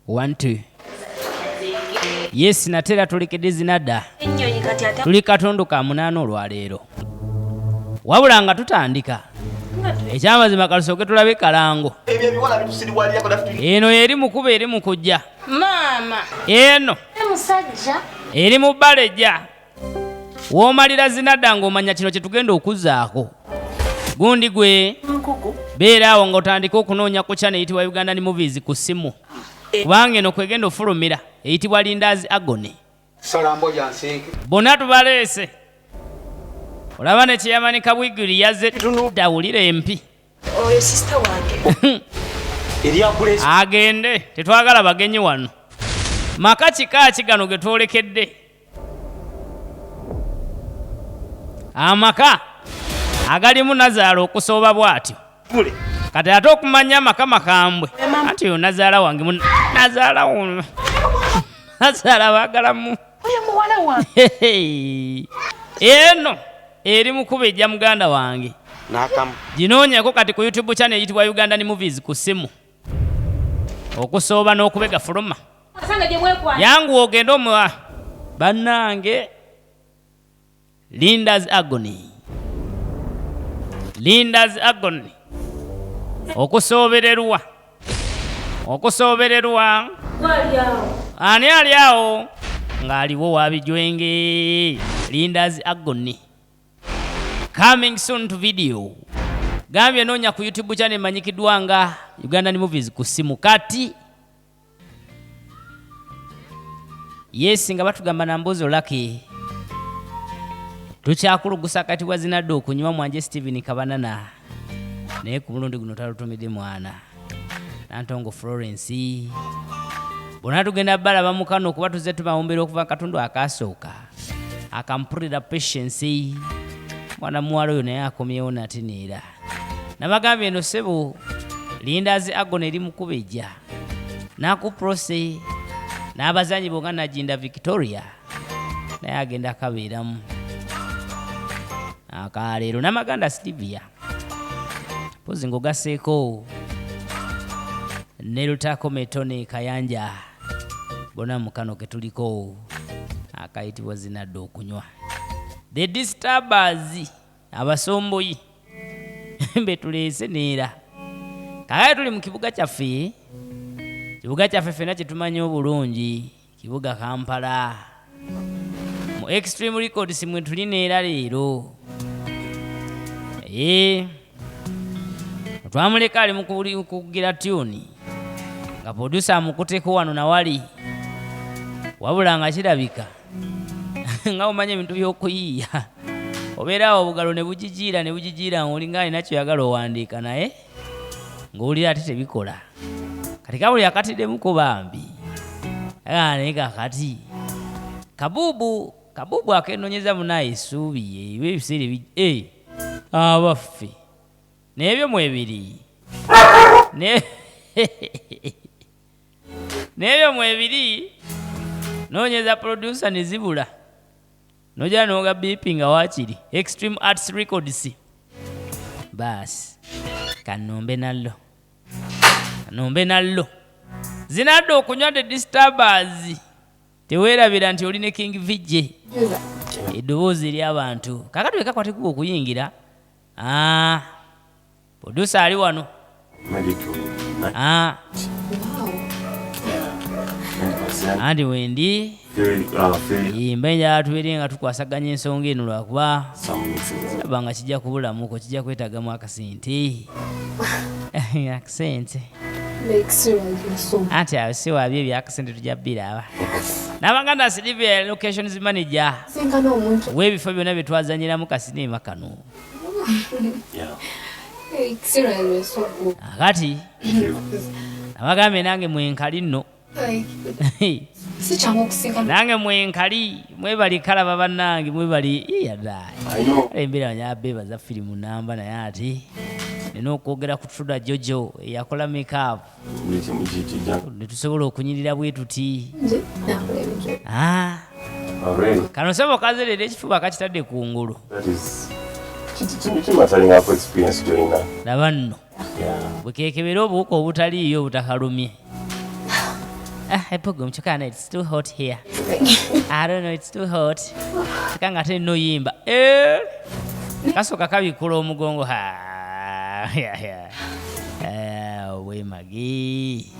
One, two. Yes, nate era tulekedde zinada. Tuli katundu ka munaana olwaleero. Wabula nga tutandika. Ekyamazima kalusooke tulabe kalango. Eno eri mu kuba eri mu kujja. Maama. Eno. Musajja. Eri mu bbala ejja. W'omalira zinada ng'omanya kino kye tugenda okuzzaako. Gundi gwe beera awo ng'otandika okunoonya ku channel eyitibwa Ugandan Movies ku ssimu. Kubanga eno kwegenda ofulumira eyitibwa Linda's Agony. Bonna tubaleese. Olaba ne Chairman Kabwigiri yazze dawulira empi. Oyo sister wange. Agende, tetwagala bagenyi wano. Maka kika ki gano ge twolekedde? Amaka agalimu nazaala okusooba bw'atyo. Kati ate okumanya amaka makambwe. Anti oyo nazaala wange nazaala wuno. Nazaala baagalamu. Oyo muwala wange. Eno eri mu kuba ejja muganda wange. N'akamu. Ginoonyeko kati ku YouTube channel eyitibwa Ugandan Movies ku ssimu. Okusooba n'okubega fuluma. Yanguwa ogende omuwa. Bannange Linda's Agony. Linda's Agony. Okusoobererwa. Okusoobererwa. Ani ali awo? Ng'aliwo wabijwenge. Linda's Agony. Coming soon to video. Gambye noonya ku YouTube channel emanyikiddwa nga Ugandan Movies ku ssimu kati. Yes, nga batugamba na Mbozo Lucky. Tukyakulugusa kati wazinadde okunywa mwanje Steven Kabanana. Naye ku mulundi guno talutumidde mwana. Nantongo Florence. Bonna tugenda balaba mu kano kuba tuzze tubawumbera okuva katundu akasooka. Akampulira Patience. Mwana muwala oyo naye akomyewo nate neera. Nabagambye eno ssebo Linda's Agony eri mu kubejja. Nakuprose n'abazanyi bo nga Najinda Victoria naye agenda kabeeramu. Akaleero Namaganda Sylvia. Mpozi ng'ogasseeko ne Lutako Metone Kayanja bonna mu kano ke tuliko akayitibwa Zinadde okunywa. The Disturbers abasomboyi betuleese neera. Kaakati tuli mu kibuga kyaffe, kibuga kyaffe ffenna kye tumanyi obulungi, kibuga Kampala. Mu Extreme Records mwe tuli neera leero. Twamuleka ali mu kugira tune nga producer amukuteko wano na wali, wabula nga kirabika nga omanyi ebintu by'okuyiiya obeera awo obugalo ne bugijiira ne bugijiira ng'olinga alina ky'oyagala owandiika naye ng'owulira ate tebikola. Kati kabuli akatiddemuko bambi. Naye kakati kabuubu kabuubu akeenoonyeza munaaye essuubi ye eba ebiseera abaffe n'ebyo mwebiri n'ebyo mwebiri noonyeza producer ne zibula nojja n'oga bipi nga waakiri Extreme Arts Records baasi kanombe nallo kanombe nallo zinadde okunywa the disturbers. Teweerabira nti oli ne King VJ eddoboozi ery'abantu kakati wekakwatekuba okuyingira. Producer ali wano. Anti wendi mba njagala tubeere nga tukwasaganya ensonga eno lwakuba ndaba nga kijja kubulamuko, kijja kwetaagamu akasente. Akasente. Anti awo si wabi ebyakasente tujja biraba. Nabaganda Sylvia locations manager w'ebifo byonna bye twazanyiramu kasineema kano. Akati abagambye nange mwenkali nno. Nange mwenkali mwebali kalaba bannange mwebali yaddayi. Embeera banya beebaza firimu namba naye ate nina okwogera ku Truda Jojo eyakola makeup ne tusobola okunyirira bwe tuti. Kano sebo kazerera ekifuba kakitadde ku ngulu. Laba nno bwe keekebera obuwuka obutaliiyo obutakalumye. Ah, ebbugumu kyokka no, it's too hot here. I don't know, it's too hot. Kyokka nga ate nno oyimba. Eh, kasooka kabikkula omugongo. Ha, ya, ya. Eh, obwemagi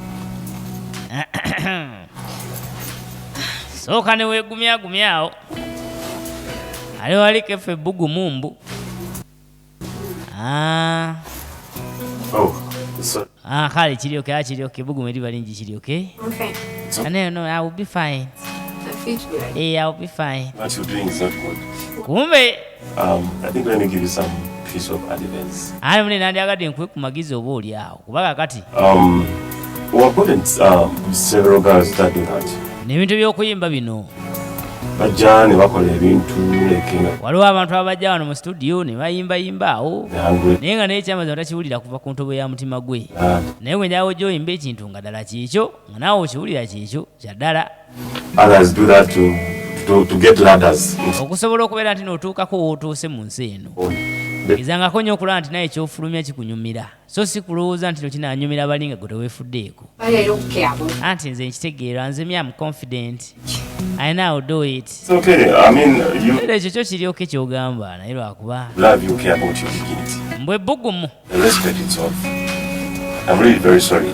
sooka ne weegumyagumya awo ale waliko effe ebbugumu mbu. Ah. Oh, so Ah, kale kiryoke, ah, kiryoke, ebbugumu eriba lingi, kiryoke. I'm fine. Ah, no, no, I will be fine. I feel good. Eh, I will be fine. What you're doing is not good. Kumbe I think let me give you some piece of advice. Ali mune nandyagadde nkuwe ku magezi oba oli awo kuba kakati We've gotten several girls that do that. N'ebintu by'okuyimba bino Bajja ne bakola ebintu like nga waliwo abantu abajja wano mu studio ne bayimbayimba awo they're hungry. Naye nga naye ekyamazima takiwulira kuva ku ntobo ya mutima gwe. Naye gwe njawo gy'oyimba ekintu nga ddala kiikyo, nga naawe okiwulira kiikyo kyaddala. Others do that to get ladders. Okusobola okubeera nti n'otuukako w'otuuse mu nsi eno, gezangako nnyo okulaba nti naye kyofulumya kikunyumira, so si kulowooza nti no kinaanyumira bali nga gwe teweefuddeeko. I don't care about Anti nze nkitegeera, nze me am confident, I know do it. It's okay. I mean, you Era ekyo kyo kiryoke kyogamba, naye lwakuba love, you care about your dignity. Mbwe ebbugumu. The respect itself. I'm really very sorry.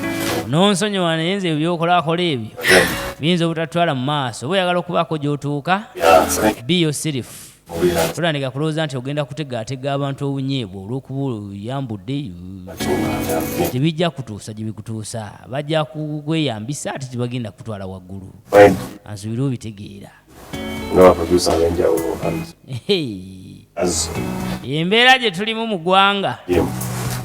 Nonsonyiwa, naye nze byokolakola ebyo Yeah. biyinza obutatwala mu maaso. Oba oyagala okubaako gy'otuuka, Yeah, thank be yourself. you. Yeah. Totandika kulowooza nti ogenda kutegaatega abantu obunyeebwa olw'okuba oyambudde. Tebijja kutuusa gye bikutuusa, bajja kukweyambisa ate tebagenda kutwala waggulu. Fine. Ansuubire obitegeera. No, producer ab'enjawulo and Hey. as Embeera gye tulimu mu ggwanga him.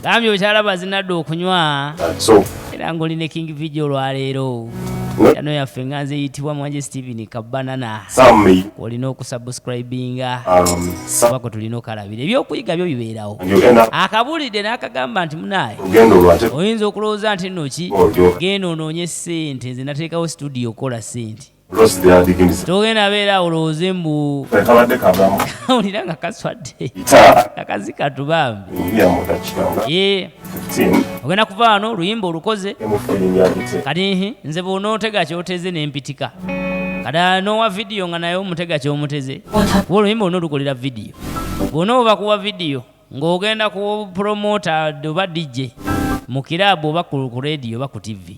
gambye okyala bazinadde okunywa. So Era ng'oli ne King Video olwaleero. No. Channel yaffe nga nze eyitibwa Mwanje Steven Kabanana. Some may Olina okusubscribinga some oba kwe tulina okalabira ebyokuyiga byo bibeerawo. And you end up Akabuulidde n'akagamba nti munaaye olugendo olwo ate oyinza okulowooza nti nno ki olyo genda onoonye ssente, nze nateekawo studio okukola ssente. Lost their dignity. Togenda beera olowooze mbu Kabadde kavamu awulira nga kaswadde. ita Akazi katubambi. Ingia mu dakiika nga ye 15 ogenda kuva wano oluyimba olukoze. Emufiiringi agite. Kati nze bw'onootega kyoteze nempitika, kati nowa vidiyo nga naye omutega kyomuteze, kuba oluyimba olina olukolera vidiyo. Bw'onooba kuwa vidiyo ng'ogenda ku promota oba DJ mu kiraabu oba ku rediyo oba ku TV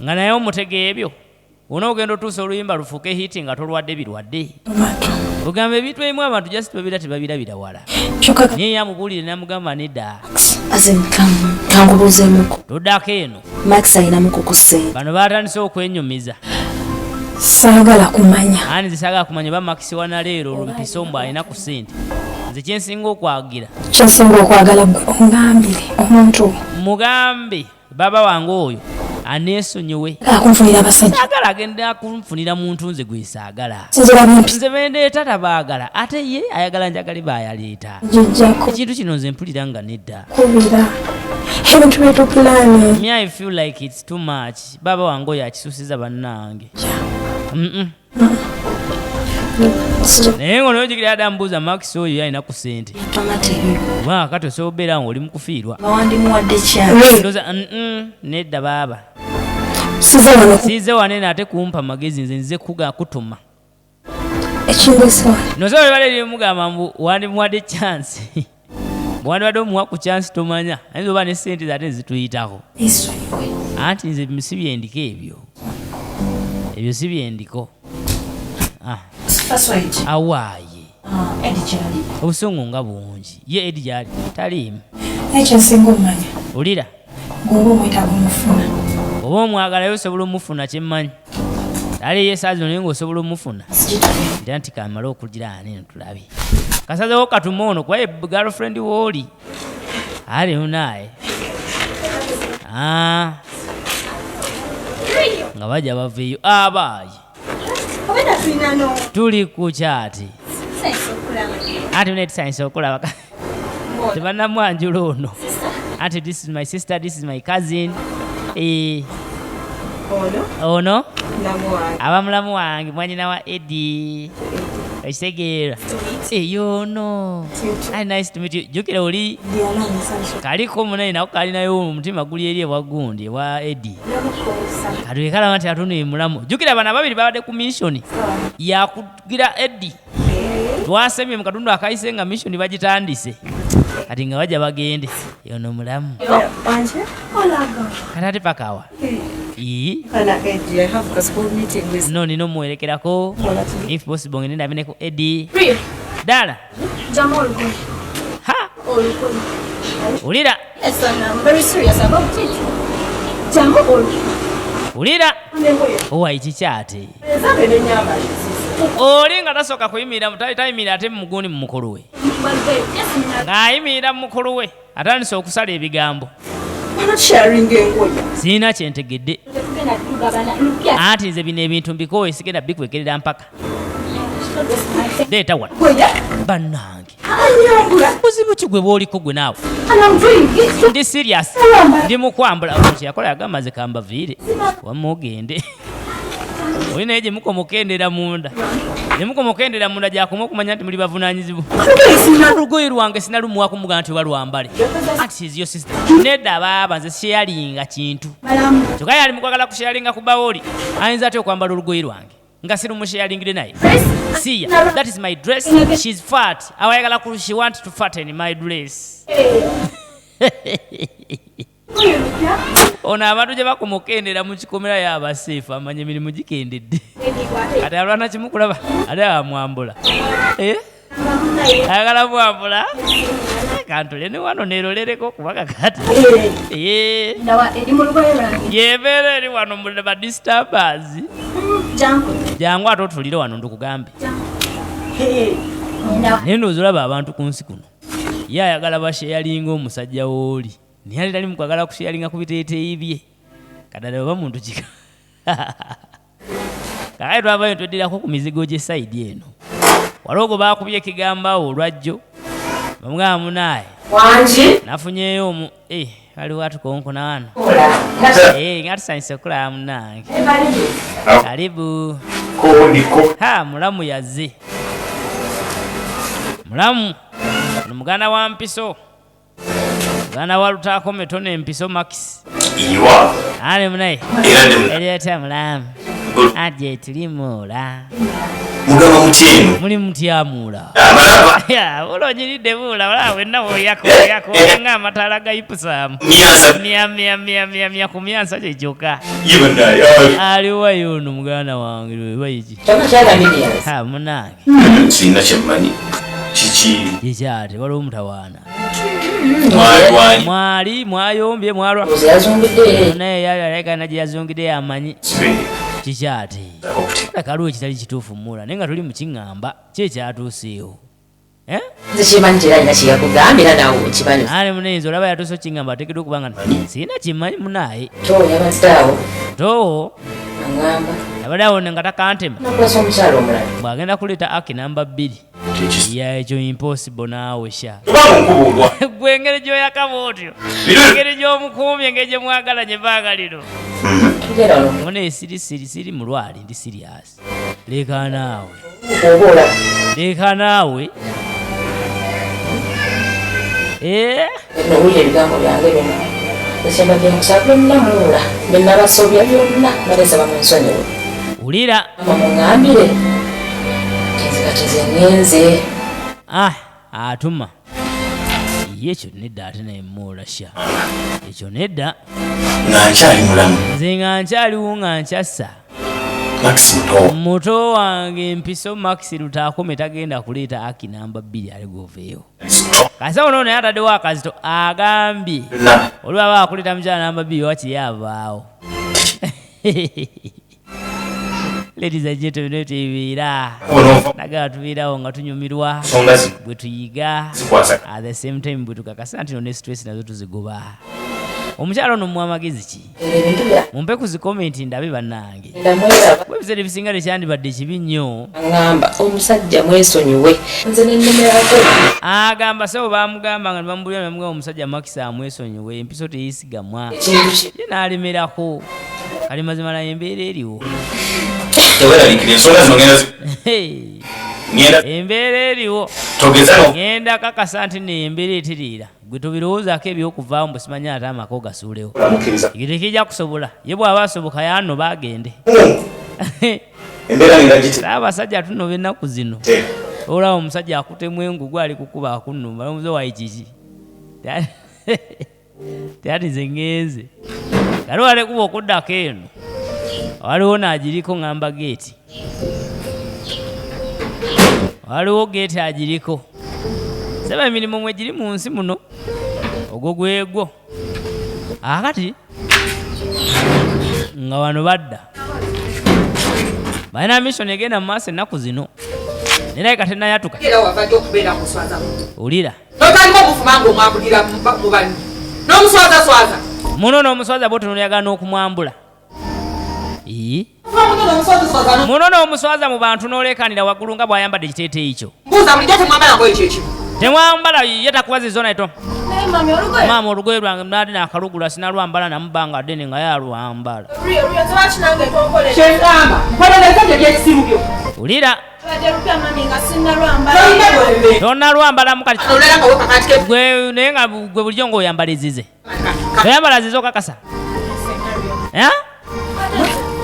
nga naye omutega ebyo, onoogenda otuusa oluyimba lufuuke hit nga tolwadde birwadde. Bantu. Ogamba ebintu ebimu abantu just babira tebabirabira wala. Kyokka Naye yamubuulire namugamba nedda. As in kankubuuzeemuko. Toddako eno. Max ayinamuko ku ssente. Bano batandise okwenyumiza. Saagala kumanya. Ani nze saagala kumanya oba Max wanaleero olumpiso mbu alina ku ssente. Nze kyensinga okwagira Kyensinga okwagala gwe ongambire omuntu mugambe baba wange oyo aneesonyiwe. Akunfunira abasajja. Saagala agenda kunfunira muntu nze gwe saagala. Sinzira bimpi. Nze bendeeta tabaagala, ate ye ayagala njagale bayaleeta. Gijjako Ekintu kino nze mpulira nga nedda. kubira ebintu byetupulaani. Me, I feel like it's too much. Baba wange oyo akisusiza bannange. Naye nga onojukira ate amubuuza Max oyo alina ku ssente, kubanga kati osobola obeera nga oli mu kufiirwa. Bawandimuwadde kyaki? Ndowooza nedda baaba. Size wano Siize wanene ate kumpa magezi, nze nzize kuga kutuma. Ekindeese wano Nosobola bale limugamba mbu wandimuwadde chance, wandibadde omuwa ku chance, tomanya ayinza oba ne ssente ate zituyitako. Esonyiwe. Anti nze si byendiko ebyo, ebyo si byendiko. Ah, awaaye. Edi kyali? Obusungu nga bungi. Ye Edi gyali taliimu. Naye kyensinga omumanya, Wulira, gweoba omwetaaga omufuna. Oba omwagalayo osobola omufuna, kyemmanyi ali ye saa zino, naye ngaosobola omufuna. Nti anti kamale okugira ani tulabe kasazewo katuma ono kuba ye girlfriend wooli ali munaye. Ah. Nga bajja baveeyo abaayi. Obedda tulina no Tuli ku kyati. Tusanyusa okulaba. Anti mune tusanyusa okulaba. Tebannamwanjula ono. Anti this is my sister, this is my cousin. Eh. Ono aba mulamu wange, mwanyina wa Eddie, okitegeera? Eyono, nice to meet you. Jjukira oli kaliko munaye nako kalinayo omutima guli eri ewa gundi, ewa Eddie. Kati wekalaba nti atuno mulamu. Jjukira bano ababiri babadde ku mission yakugira Eddie. Twasemye mu katundu akayise nga mission bagitandise, kati nga bajja bagende. Yono mulamu kati ate pakawa. No, nina omuwerekerako if possible ngende ndabineko Eddie. Ddala ha wulira wulira owa kikyate oli nga tasooka kuyimirira, tayimirira ate mumugundi mu mukulu we, ng'ayimirira mu mukulu we atandise okusala ebigambo. Sirina kyentegedde, anti nze bino ebintu mbikooye, sigenda bikwekerera mpaka leeta wano. Bannange, buzibu ki gwe bwoliko gwe naawe? Ndi serious, ndi mukwambula. Kyeyakola yagamba nze kambaviire wamma ogende oli, naye gyemukomokendera munda, gyemukomokendera munda gyakoma okumanya nti muli bavunaanyizibwa. Olugoye lwange sinalumuwako mugaa nti oba lwambale, anti she's your sister. Nedda baaba, nze syeyalinga kintu kyokka yali mukwagala kusharinga ku bawoli. Ayinza atya okwambala olugoye lwange nga sirumusharingire naye? Siya, that is my dress. She's fat, awayagala ku, she want to fatten my dress. Ono abantu gye bakumukendera mu kikomera yabaseefu, amanya emirimu gikendedde. Kati alwana kimu kulaba ate amwambula. Eh? Ayagala mwambula kantule ne wano nerolereko kuba kakati yebeera eri wano mu ba disturbers. Jangu ate otulire wano ndikugambe. Naye ndowooza olaba abantu ku nsi kuno, ye ayagala basheyalinga omusajja wooli, naye ate tali mukwagala kusheyalinga ku biteeteeyi bye. Kadala oba muntu kika. Kakati twavayo tweddirako ku mizigo gy'e side eno, waliwo gwe baakubye ekigambo awo olwajjo, bamugamba munaaye. Wangi. Nafunyeyo omu waliwo atukonkona wano. Nga tusanyuse okulaba munnange, karibu. Ha, mulamu yazze. Mulamu ono muganda wa Mpiso, muganda wa Lutaako Metono Empiso Max. Iwa. Ale munaye. Era Eryeta mulamu aje tulimuula. Mugamba mutya eno? Muli mutyamuula? Abalaba. Bulonyiridde buula balaba wenna bwoyakoyako nga amataala ga ipusaamu. Myansa. Mya mya mya mya mya ku myansa kyekyoka. Ye bannaye. Aliwayo ono muganda wange lwebayiki. Kyonna kyala millions. Ha munange. Sirina kyemmanyi. Kiki? Kikyate waliwo omutawaana. Mwalwanye. Mwali mwayombye mwalwa. Ozo yazungidde. Naye yali alabika gye yazungidde yamanyi. Kikyate kaliwo ekitali kituufu muula, naye nga tuli mukiŋŋamba ki ekyatuuseewo? Eh? Nze kimanyi nti era alina kye yakugamba, era naawe okimanyi. Ale munayinza olaba yatuuse okiŋŋamba, ateekeddwa okuba nga sirina kimmanyi munaaye. To yabadde awo. Too. Aŋŋamba. Abadde awo nga takantema. Nakwasa omukyala omulala. Bw'agenda kuleeta aki namba 2. Ya ekyo impossible naawe sha. Kubanga nkubuulwa. Gwe engeri gy'oyakaba otyo, engeri gy'omukuumye, engeri gye mwagala gye baagaliro. Tugenda wano. Mune siri siri siri mulwali, ndi serious. Leka naawe. Oba olaba. Leka naawe. Eh? Nno wulira ebigambo byange bino. Ekyambadde nkusaba byonna muwula. Bye nabasobya byonna mbadde mu nsonyiwe. Wulira. Mama muŋŋambire. Nze kati nze ŋŋenze. Ah, atuma. Ye ekyo nedda ate naye muwula sha. Ekyo nedda. Nga nkyali mulamu. Nze nga nkyaliwo nga nkyassa. Max muto. Muto wange Mpiso Max Lutaakome tagenda kuleeta aki namba 2 ali goveeyo. Kasawo ono naye ataddewo akazito agambye. Na. Oli bw'aba akuleeta mukyala namba 2 wakiri avaawo. Ladies and gentlemen, tubiira. Nagala tubiirawo nga tunyumirwa. Songa zi. Bwe tuyiga. Zikwasa. At the same time bwe tukakasa nti ne stress nazo tuzigoba. Omukyala ono muwa amagezi ki? Ebintu bya. Mumpe ku zi comment ndabe bannange. Ndamweraba. Kuba ebiseera ebisinga tekyandibadde kibi nnyo. Aŋŋamba omusajja mwesonyiwe. Nze ne nnemerako. Agamba ssebo baamugamba nga ne bamubulira ne bamugamba omusajja Max amwesonyiwe, empiso teyeesigamwa. Ekintu ki? Ye n'alemerako. Kali mazima naye embeera eriwo. Teweraliikira, ensonga zino ngenda Hey, ngenda embeera eriwo. Togeza no Ngenda kakasa nti ne embeera etiriira, gwe tobirowoozaako ebyokuvaawo mbu simanyi ate amaka ogasuulewo. Mukkiriza. Ekyo tekijja kusobola. Ye bw'aba asoboka yano bagende. Embeera ngenda gite. Abasajja tunoba ennaku zino. Olaba omusajja akutemu engugu, ali kukuba akunnumba, nomuze wayi kiki? Teyati nze ŋŋenze kale walekuba okuddako eno, waliwo naagiriko ŋŋamba geeti, waliwo geeti agiriko seba. Emirimu mwe giri mu nsi muno, ogwo gwegwo. Akati nga wano badda balina mission egenda mu maaso ennaku zino, naye kati tenayatuka. Era wavadde okubeera muswaza. Wulira. Notandika omufuma ng'omwambulira mu banno n'omuswazaswaza. Muno n'omuswaza bwotunulyaga n'okumwambula. Ii. Muno n'omuswazaswaza. Muno n'omuswaza mu bantu n'olekanira waggulu nga bw'ayambadde ekiteeteeyi kyo. Mbuuza, bulijjo temwambala ngoye kyekimu? Temwambala, ye takubaziza naito. Naye mami, olugoye Maama, olugoye lwange nali nakalugula, sinalwambala namubanga ddene nga yalwambala. Lwaki nange tonkolera? Kyengamba nkolereza byo byekisiru byo. Wulira. Badde lupya mami, nga sinnalwambala. Tolina bwembe. Tonalwambalamu kati. Olera nga wekakati ke. Gwe naye nga gwe bulijjo ng'oyambala ezize, toyambala zize okakasa? Eh?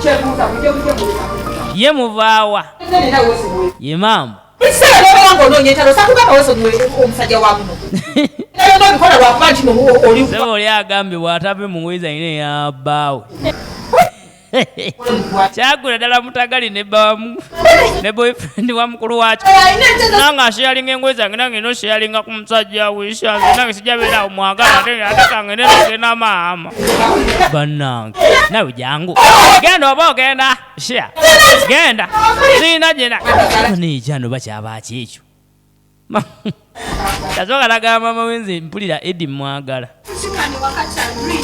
Kyebuuza, bulijjo bulijjo. Ye muvaawa? Nena weesonyiwe. Ye maama. Buli kiseera lwobeera ng'onoonya entalo, sakugamba weesonyiwe omusajja wa muno. Naye obikola lwakuba nti no oli Sebo, oli agambye bw'atave mu ngoye zange neyabbaawe kyagula ddala mutagali ne bba ne boyfriend wa mukulu wakyo, nange asharinga engoye zange, nange nosharinga ku musajja wishange, nange sijja beera awo mwagala ate ate kange nenogenda. Maama bannange, nawe jangu genda oba ogenda shia genda siina gyena nekyano bakyabaki ekyo. Kasooka nagamba mama we, nze mpulira Edi mwagala. Kikani wakati agree.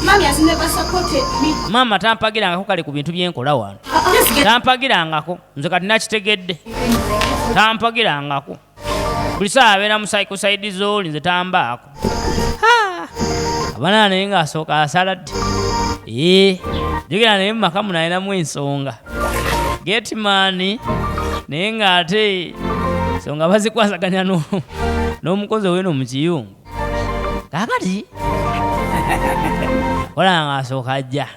Mommy has never supported me. Maama tampagirangako kale ku bintu byenkola wano, tampagirangako. Nze kati nakitegedde, tampagirangako. Buli saawa abeera mu ku side zooli, nze tambaako. Abaana naye ng'asooka asaladde. Ee, jjukira naye mu maka muno alinamu ensonga, gateman, naye ng'ate ensonga bazikwasaganya n'omukozi oweno mu kiyungu. Kaakati kola nga asooka ajja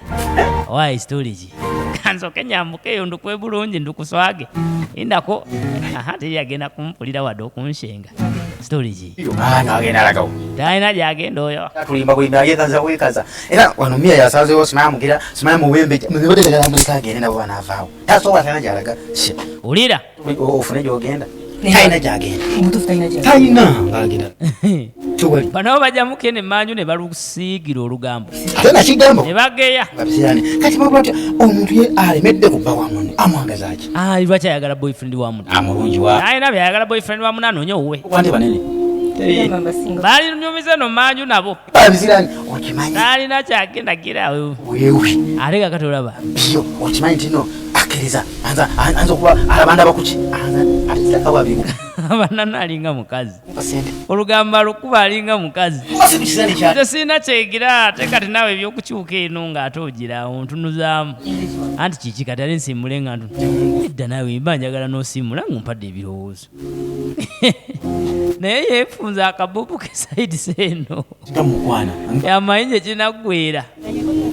owaayi story ki, kansooke nyambuke eyo ndukwe bulungi ndukuswage indako. Aha, teri agenda kumpulira wadde okunshenga. Story ki? Agenda alagawo. Talina gyagenda oyo. Tulimba kulimba, yekaza wekaza. Era wano Mia yasazeewo, simanya mugira, simanya muwembe mubetegala muleka agende nabo banaavaawo. Tasobola, talina gyalaga. Wulira. Ofune gyogenda, talina gyagenda. Omutuufu talina gyagenda. Talina ng'agenda, tewali. Bano bajjamu kene emanju ne balusiigira olugambo. Ate nakigamba. Ne bageya. Nga bisirani kati bakuba nti omuntu ye alemedde ku bba wa munne, amwangaza ki? Ah, lwaki ayagala boyfriend wa munne? Amulungi wa Alina byayagala boyfriend wa munne, anoonya owuwe. Wandi banene. Balinyumiza no manju nabo. Babisirani okimanyi. Talina kyagenda gira. Wewe. Ate kakati olaba. Byo okimanyi nti no akkiriza anza anza okuba alabanda bakuki anza ate ababiri. Abanana alinga mukazi. Sente. Olugambo alukuba alinga mukazi. Wasi kisirani kya Nze sirina kyegira, ate kati naawe ebyokukyuka eno ng'ate ogira ontunuzaamu anti kiki kati ate nsiimule nga ntu edda naawe mba njagala n'osiimula ng'ompadde ebirowoozo, naye yeefunza akabubu ke side eno. Gamukwana. Yamanyi gye kinaggwera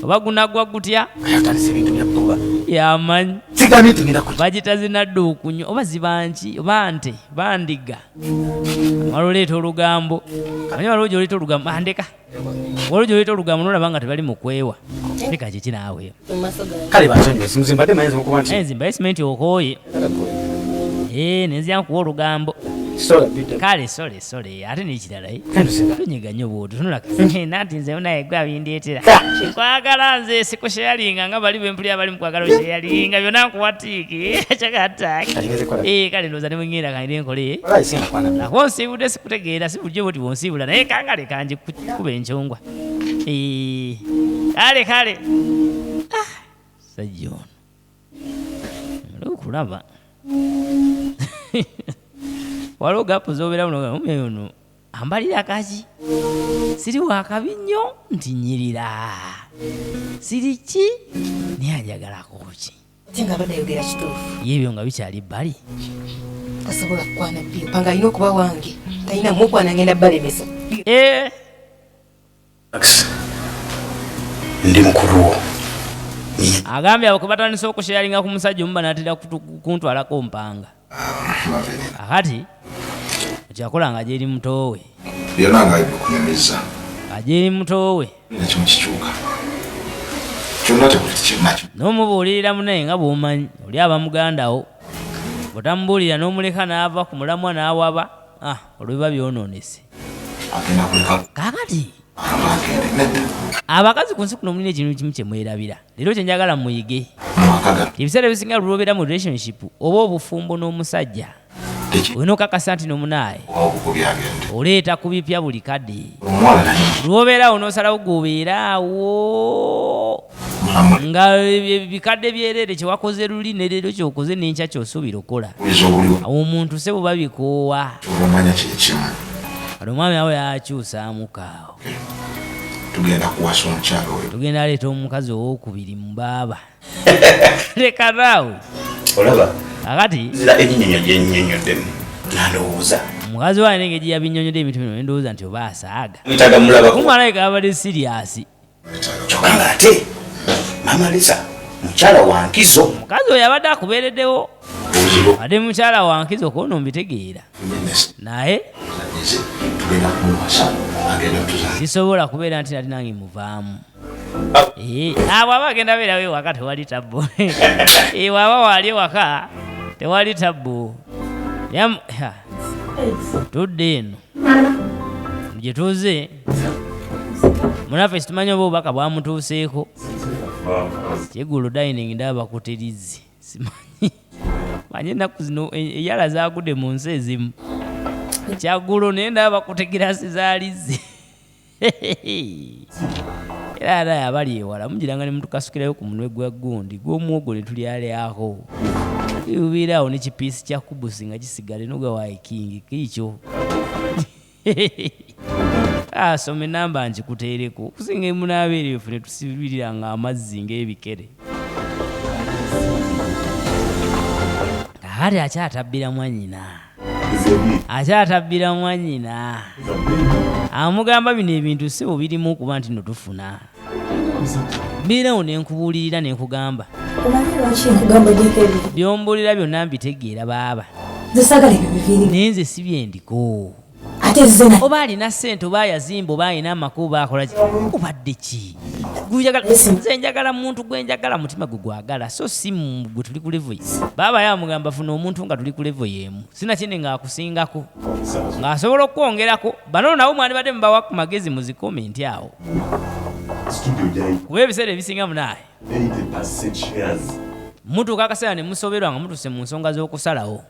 oba gunaggwa gutya. Atandise ebintu bya bbuba. Yamanyi. Sigambye nti ngenda ku Bagita zinadde okunywa oba ziba nki oba nte bandiga, waliwo oleeta olugambo, manyi waliwo gy'oleeta olugambo andeka, waliwo gy'oleeta olugambo nolaba nga tebali mu kwewa. Leka kiki naawe. Kale bansonyiwe, simuzimbadde mayinza okuba nti Naye nzimbayo simenti okooye. Ee, nenzija nkuwa olugambo. Sola bidda. Kale sole sole, ate n'ekirala eh? Kendusinga. Tonyiga nnyo bw'otyo, tunula nanti nze naye gwe abindeetera nkwagala, nze sikusharinga nga bali bempulira bali mukwagala osharinga byonna, nkuwa tick kyakataaki. Kati kola. Ee, kale ndowooza ne bwengenda kanire nkole. Walayi singa kwana. Nako onsiibudde, sikutegeera, si bulijjo bwoti bwonsiibula, naye kangale kangi kuba enkyongwa. Ee, kale kale. Ah, sajja ono oli okulaba waliwo gap zobeera muno, ono ambalira kaki, siri wakabi nnyo nti nyirira. Siri ki? Naye anjagalako ki? Ate nga abadde ayogera kituufu. Ye ebyo nga bikyali bbali. Tasobola kukwana Biyo. Panga alina okuba wange. Talina mukwana ngenda balemesa. Eh. Ndi mukulu wo. Agambye abo batandise okusharinga ku musajja omu banaatera kuntwalako mpanga. Akati kyakola nga gyeri muto we. Byonna nga bikunyumiza. Agyeri muto we. Ekimu kikyuka. Kyonna tekuli kinakyo. N'omubuulirira munaye nga bw'omanyi oli aba muganda wo. Bw'otamubuulira n'omuleka n'ava ku mulamwa n'awaba, olwo biba byonoonese. Agenda kuleka. Kaakati abakazi ku nsi kuno mulina ekintu kimu kye mwerabira. Leero kye njagala muyige. Ebiseera ebisinga lw'obeera mu relationship oba obufumbo n'omusajja, olina okakasa nti n'omunaaye oleeta ku bipya buli kadde. Lw'obeera awo n'osalawo gw'obeera awo nga bikadde byereere kye wakoze luli ne leero ky'okoze n'enkya ky'osuubira okukola. Awo omuntu se buba bikoowa. Kati omwami awo yakyusaamuko awo. Tugenda kuwasa omukyala oyo. Tugenda aleeta omukazi owookubiri mu baaba. Leka naawe. Olaba. Akati. Nzira ennyinyonyo gye nnyinyonnyoddemu. Nalowooza. Omukazi wange n'engeri gye yabinnyonnyodde ebintu bino ne ndowooza nti oba asaaga. Mwetaaga mulabako. Kumbe alabika abadde serious. Kyokka ng'ate Maama Lisa mukyala wa nkizo. Omukazi oyo abadde akubeereddewo. Ate mukyala wa nkizo kwono mbitegeera. Naye sisobola kubeera nti nati nange muvaamu. Abo aba agenda beerawo ewaka tewali tabbu. Bw'aba waali ewaka tewali tabbu. Tudde eno gye tuze munaffe situmanyi oba obubaka bwamutuuseeko. Kyeggulo dining ndaba bakuterizzi. Simanyi manyi ennaku zino eyala zaagudde mu nsi ezimu. Kyaggulo naye ndaba bakutegirasi zaalizze. Era ate abali ewala mugiranga ne mutukasukirayo ku munwe gwa gundi gw'omuwogo ne tulyalyako. Tubeera awo n'ekipiisi kya kubusi nga kisigale n'ogwa wa kingi kiikyo. Soma ennamba nkikuteereko okusinga emunaabeera eyo ffe ne tusibirira nga amazzi ng'ebikere. Kaakati akyatabbira mwannyina. Akyatabbira mwannyina. Amugamba bino ebintu si bo birimu okuba nti nno tufuna. Mbeerawo ne nkubuulirira ne nkugamba. Omanyi lwaki nkugamba ogyeko ebyo? By'ombuulira byonna mbitegeera baaba. Nze saagala ebyo biviiri. Naye nze si bye ndiko. Ate nze na- Oba alina ssente oba yazimba oba alina amaka oba akola ki? Obadde ki? Nze njagala muntu gwe njagala mutima gwe gwagala so si gwe tuli ku level ye. Baaba yamugamba funa omuntu nga tuli ku level y'emu. Sinakindi ng'akusingako. Ng'asobola okwongerako. Bano nabo mwandibadde mubawa ku magezi mu zi comment awo. Kuba ebiseera ebisinga munaaye. 80% shares. Mutuuka akaseera ne musoberwa nga mutuuse mu nsonga z'okusalawo.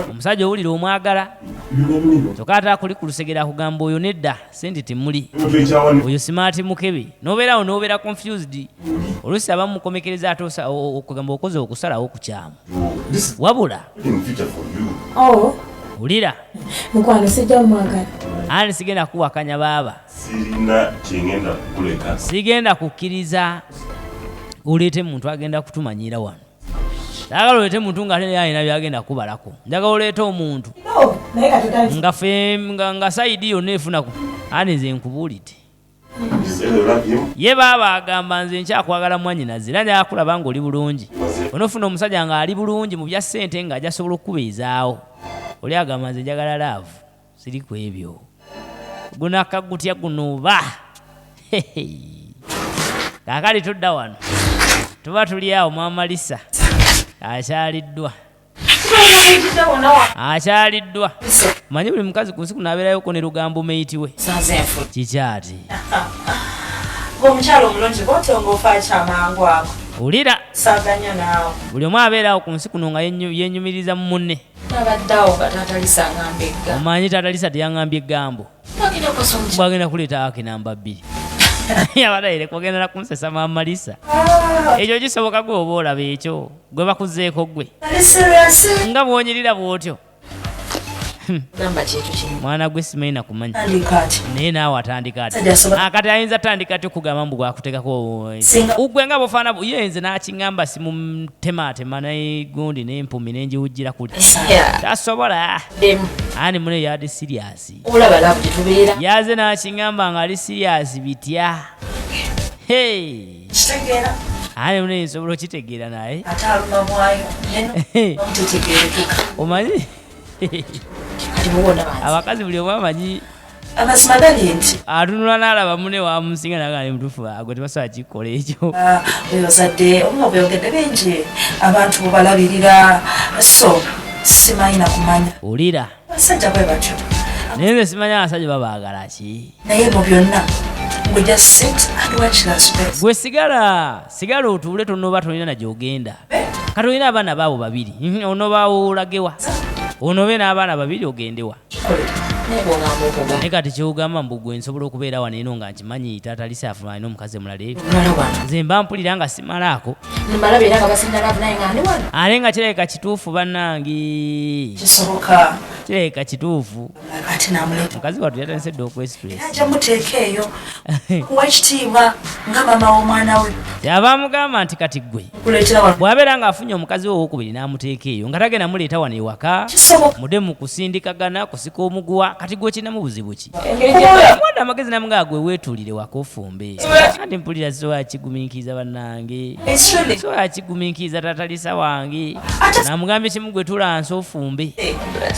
Omusajja owulira omwagala. Kyokka ate akuli ku lusegere akugamba oyo nedda ssente temuli. Oyo simaati mukebe. N'obeera awo n'obeera confused. Oluusi abamu mukomekereza ate okugamba okoze okusalawo kukyamu. Wabula. Wulira. Mukwano sijja mwagala. Ani sigenda kuwakanya baaba. Sirina kye ngenda kukuleka. Sigenda kukkiriza oleete muntu agenda kutumanyira wano. Saagala oleete muntu ng'ate alina by'agenda kubalako. Njagala oleete omuntu. Nga ffe, nga sayidi yonna efuna ku. Ani nze nkubuulidde. Ye baaba agamba nze nkyakwagala mwannyinaze era njagala kulaba ng'oli bulungi. Onoofuna omusajja ng'ali bulungi mu bya ssente ng'ajja asobola okukubeezaawo. Oli agamba nze njagala laavu, siri ku ebyo. Guno akagutya guno oba. Kaakati tudda wano. Tuba tuli awo Maama Lisa akyaliddwa. Akyaliddwa. Manyi buli mukazi ku nsi kuno abeerayoko ne lugambo mate we. Kikyati. Ng'omukyala omulungi bw'otyo ng'ofa kyamangu ago. Wulira. Saaganya naawe. Buli omu abeera awo ku nsi kuno nga yenyumiriza mu munne. Nabadde awo nga Taata Lisa angamba eggambo. Omanyi Taata Lisa teyaŋŋambye eggambo. Bagenda kukosa omukyala. Bagenda kuleeta ake namba 2. Yabadde kugenda na kunsesa Maama Lisa. Ekyo kisoboka gwe oba olaba ekyo gwe bakuzeeko gwe. Ali serious? Nga bw'onyirira bw'otyo. Gamba kyekyo kino. Mwana gwe simanyi nakumanya. Tandika ati. Naye naawe atandika ati. Sajja asobola- Akati ayinza tandika ati okugamba mbu gwakuteekako Singa- ugwe nga bofaana ye nze n'akiŋŋamba simumutematema negundi n'empumi nenjiwujjira kuli. Yeah. Tasobola. Demu. Ani mune yadde serious. Olaba love gye tubeera. Yaze n'akiŋŋamba nga ali serious bitya. Hey. Kitegeera. Ani mune nsobola okitegeera naye. Ate aluma bwayo. Neno tetegeerekeka. Omanyi Kati muwona banzi. Abakazi buli omu amanyi. Amazima gali nti atunula n'alaba mune wamusinga naga ali mutuufu agwe tebasobola kikola ekyo. Oyo ozadde oba obyogedde bingi abantu bubalabirira, so simanyi nakumanya. Wulira. Abasajja bwe batyo. Naye nze simanyi abasajja babaagala ki. Naye mu byonna gwe just sit and watch the space. Gwe sigala sigala otuule, tonoba tolina na gy'ogenda. Kati olina abaana baabo babiri. Onoba olagewa onobe n'abaana babiri ogendewa? Naye bw'ongamba okuga. Naye kati kyogamba mbu gwe nsobola okubeera wano eno nga nkimanyi taata Lisa afuna alina omukazi omulala ebyo. Omulala wano. Nze mba mpulira nga simalaako. Mbalaba era nga basinda love naye nga ndi wano. Ate nga kirabika kituufu bannange. Kisoboka. Kirabika kituufu. Ate namuleeta. Mukazi wattu yatandise dda okwestress. Ajja muteeka eyo kuwa ekitiibwa nga maama w'omwana we. Kyava amugamba nti kati ggwe Kuleetera wano. Bw'abeera ng'afunye omukazi we owokubiri n'amuteeka eyo nga tagenda muleeta wano ewaka. Kisoboka. Mude mu kusindikagana kusika omuguwa, kati gwe okinamu buzibu ki? Engeri gye Mwana amagezi namugaa gwe weetuulire waka ofumbe, anti mpulira sobola kigumiikiriza bannange. It's really Sobola kigumiikiriza tatalisa wange. Namugambye kimu, gwe tulansi ofumbe,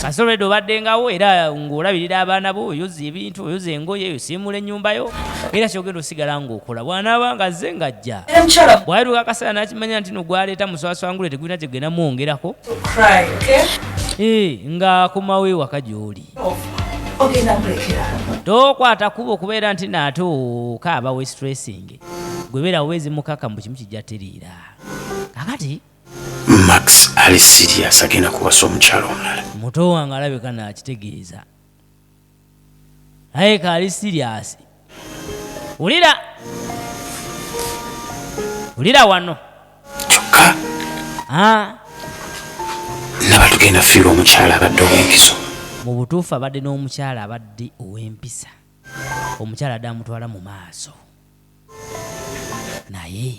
kasita olwedde obaddengawo era ng'olabirira abaana bo, oyoza ebintu, oyoza engoye, osiimula ennyumba yo, era kyogenda osigala ng'okola bw'anaaba nga azze ng'ajja. Era mukyala Bw'atuuka akaseera n'akimanya nti no gwaleeta muswaswangule tegulina kyegenda mwongerako. Cry, okay? Eh, ng'akomawo ewaka gy'oli. Ogenda mulekera. Tokwata kuba okubeera nti naate okaaba we stressing, gwe beera weezi mukaka mu kimu kijja teriira kakati. Max ali serious, agenda kuwasa omukyala omulala. Muto wange alabika nakitegeeza naye kaali serious. Wulira, wulira wano. Kyokka Ah, naba tugenda fiirwa omukyala abadde ow'enkizo. Mu butuufu abadde n'omukyala abadde ow'empisa, omukyala adde amutwala mu maaso, naye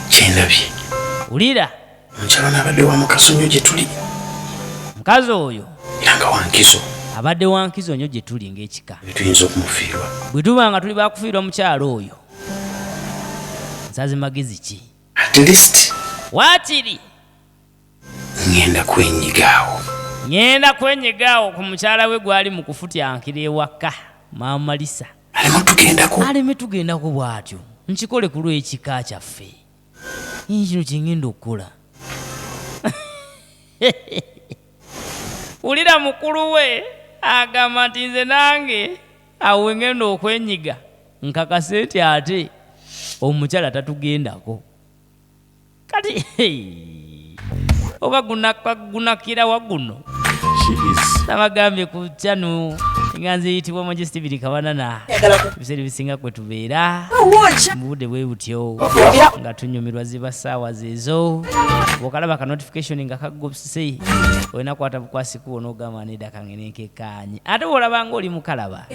Kyendabye, wulira, omukyala ono abadde wa mukaso nnyo gye tuli. Mukazi oyo Era nga wankizo. Abadde wankizo nnyo gye tuli ng'ekika. Tuyinza okumufiirwa. Bwe tuba nga tuli bakufiirwa mukyala oyo, nsazi magezi ki? At least Waakiri ŋŋenda kwenyigaawo. Ŋŋenda kwenyigaawo ku mukyala we gwali mu kufutyankira ewaka, Maama Lisa. Aleme tugendako. Aleme tugendako bw'atyo, nkikole ku lw'ekika kyaffe. Ii, kino kyeŋŋenda okukola. Wulira mukulu we agamba nti nze nange awo we ŋŋenda okwenyiga nkakase nti ate omukyala tatugendako. Kati oba gunakira wa guno? She is. Nabagambye ku channel nga nze yitibwa Majesty Biri Kabanana, ebiseera ebisinga kwe tubeera mu budde bwe butyo nga tunyumirwa, ziba ssaawa zeezo. Bw'okalaba ka notification nga kagobuse, olina kwata bukwasi kuwo n'ogamba nedda kangene nkekkaanye. Ate bw'olaba nga oli mukalaba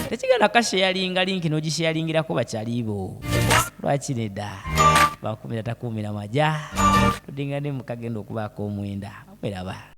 tekigenda kasharinga link n'ogisharingirako bakyalibo, lwaki nedda? Bakumira takuumira maja, tudingane mukagenda okubaako omwenda, weraba.